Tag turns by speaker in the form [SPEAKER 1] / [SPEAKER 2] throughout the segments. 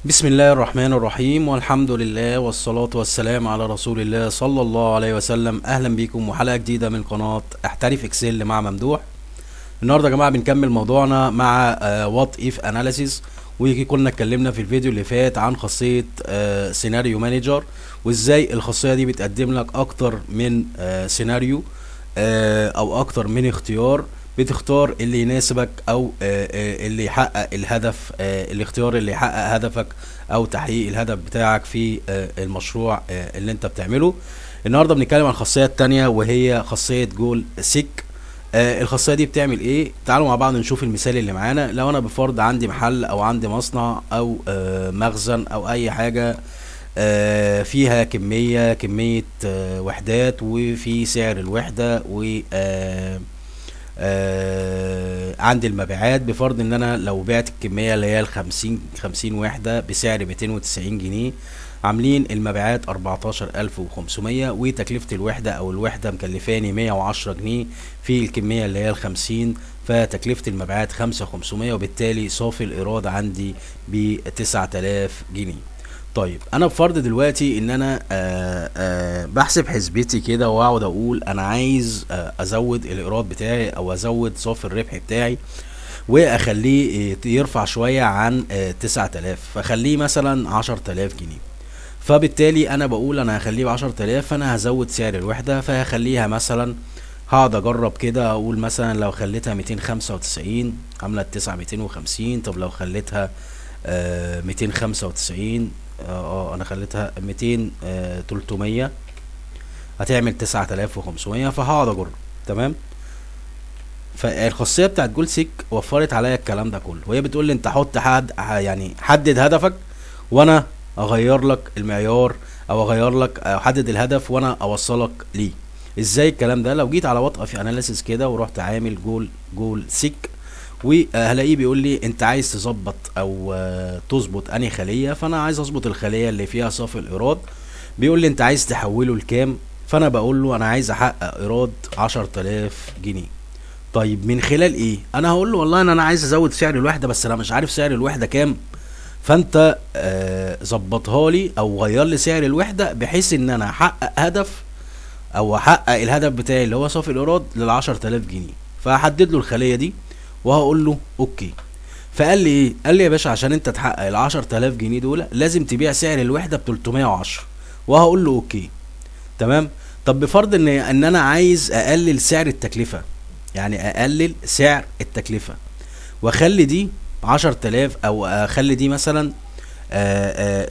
[SPEAKER 1] بسم الله الرحمن الرحيم، والحمد لله والصلاة والسلام على رسول الله صلى الله عليه وسلم. اهلا بيكم وحلقة جديدة من قناة احترف Excel مع ممدوح. النهارده يا جماعة بنكمل موضوعنا مع what if analysis، وكنا اتكلمنا في الفيديو اللي فات عن خاصية scenario manager، وازاي الخاصية دي بتقدم لك اكتر من سيناريو او اكتر من اختيار، بتختار اللي يناسبك او اللي يحقق الهدف، الاختيار اللي يحقق هدفك او تحقيق الهدف بتاعك في المشروع اللي انت بتعمله. النهارده بنتكلم عن الخاصية الثانية وهي خاصية goal seek. الخاصية دي بتعمل ايه؟ تعالوا مع بعض نشوف المثال اللي معانا. لو انا بفرض عندي محل او عندي مصنع او مخزن او اي حاجة فيها كميه وحدات، وفي سعر الوحدة، و عندي المبيعات. بفرض ان انا لو بعت الكمية اللي هي 50 وحدة بسعر 290 جنيه، عاملين المبيعات 14,500، وتكلفة الوحدة او الوحدة مكلفاني 110 جنيه في الكمية اللي هي 50، فتكلفة المبيعات 5500، وبالتالي صافي الايراد عندي ب9000 جنيه. طيب، انا بفرض دلوقتي ان انا بحسب حسبتي كده واقعد اقول انا عايز ازود الايراد بتاعي او ازود صافي الربح بتاعي واخليه يرفع شوية عن 9000، فخليه مثلا 10,000 جنيه. فبالتالي انا بقول انا هخليه ب10,000، فانا هزود سعر الوحدة، فهخليها مثلا، هقعد اجرب كده، اقول مثلا لو خليتها 295 عاملة 9250. طب لو خليتها 295، انا خليتها 200، 300، هتعمل 9500. فهقعد اجرب، تمام؟ فالخاصيه بتاعت goal seek وفرت عليا الكلام ده كله، وهي بتقول لي انت حط حد، يعني حدد هدفك وانا اغير لك المعيار، او اغير لك، احدد الهدف وانا اوصلك ليه. ازاي الكلام ده؟ لو جيت على what if analysis كده ورحت عامل goal seek، وهلاقيه بيقول لي انت عايز تظبط او تظبط انهي خليه؟ فانا عايز اظبط الخلية اللي فيها صافي الايراد. بيقول لي انت عايز تحوله لكام؟ فانا بقول له انا عايز احقق ايراد 10,000 جنيه. طيب، من خلال ايه؟ انا هقول له والله ان انا عايز ازود سعر الوحده، بس انا مش عارف سعر الوحدة كام، فانت ظبطها لي او غير لي سعر الوحدة بحيث ان انا احقق هدف او احقق الهدف بتاعي اللي هو صافي الايراد لل 10,000 جنيه. فهحدد له الخلية دي وهقول له okay. فقال لي ايه؟ قال لي يا باشا، عشان انت تحقق ال 10,000 جنيه دول لازم تبيع سعر الوحدة ب 310، وهقول له okay، تمام. طب بفرض ان انا عايز اقلل سعر التكلفه، يعني اقلل سعر التكلفة واخلي دي 10,000، او اخلي دي مثلا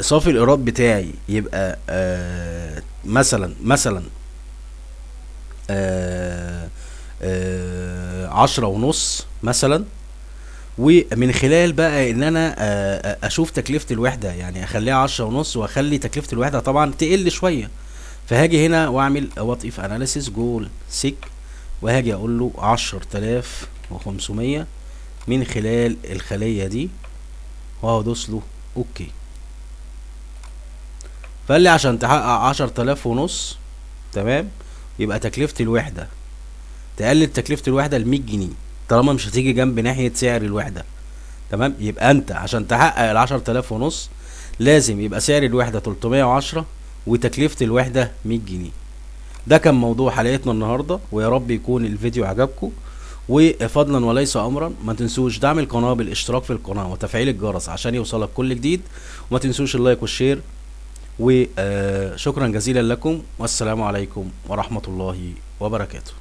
[SPEAKER 1] صافي الايراد بتاعي يبقى مثلا 10.5 مثلا، ومن خلال بقى ان انا اشوف تكلفة الوحدة، يعني اخليها 10.5 واخلي تكلفة الوحدة طبعا تقل شوية. فهاجي هنا واعمل what if analysis goal seek، وهاجي اقول له 10,500 من خلال الخلية دي، وهدوس له okay. فقال لي عشان تحقق 10,500، تمام، يبقى تكلفة الوحدة، تقلل تكلفة الوحدة ل100 جنيه، طالما مش هتيجي جنب ناحية سعر الوحدة، تمام. يبقى انت عشان تحقق ال10,500 لازم يبقى سعر الوحدة 310 وتكلفة الوحدة 100 جنيه. ده كان موضوع حلقتنا النهاردة، ويا رب يكون الفيديو عجبكم. وفضلا وليس امرا، ما تنسوش دعم القناة بالاشتراك في القناة وتفعيل الجرس عشان يوصلك كل جديد، وما تنسوش ال like وال share، وشكرا جزيلا لكم، والسلام عليكم ورحمة الله وبركاته.